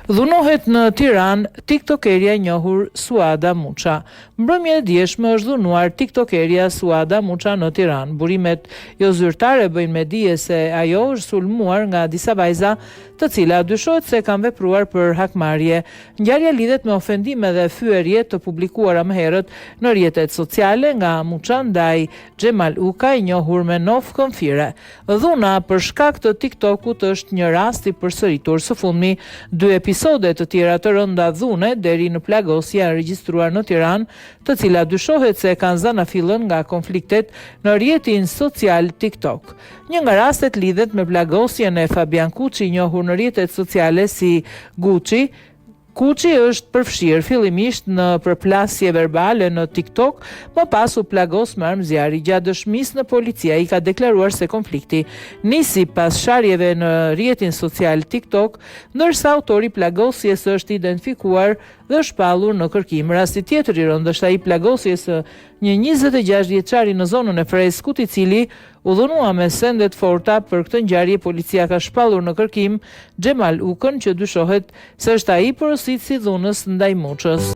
Dhunohet në Tiranë tiktokerja e njohur Suada Muça. Mbrëmjen e djeshme është dhunuar tiktokerja Suada Muça në Tiranë. Burimet jozyrtare bëjnë me dije se ajo është sulmuar nga disa vajza, të cilat dyshohet se kanë vepruar për hakmarrje. Ngjarja lidhet me ofendime dhe fyerje të publikuara më herët në rrjetet sociale nga Muça ndaj Xhemal Uka, i njohur me nofkën Fire. Dhuna për shkak të TikTok-ut është një rast i përsëritur. Së fundmi, dy episode të tjera të rënda dhune deri në plagosje janë regjistruar në Tiranë, të cilat dyshohet se kanë zanafillën nga konfliktet në rrjetin social TikTok. Një nga rastet lidhet me plagosjen e Fabian Kuçi, i njohur në rrjetet sociale si Gucci, Kuçi është përfshirë fillimisht në përplasje verbale në TikTok, më pas u plagos me armë zjarri. Gjatë dëshmisë në polici ai ka deklaruar se konflikti nisi pas sharjeve në rrjetin social TikTok, ndërsa autori i plagosjes është identifikuar dhe është shpallur në kërkim. Rasti tjetër i rëndë është ai i plagosjes së një 26 vjeçari në zonën e Freskut, i cili U dhunua me sende të forta, për këtë ngjarje policia ka shpallur në kërkim Xhemal Ukën që dyshohet se është ai porositësi i dhunës ndaj Muçës.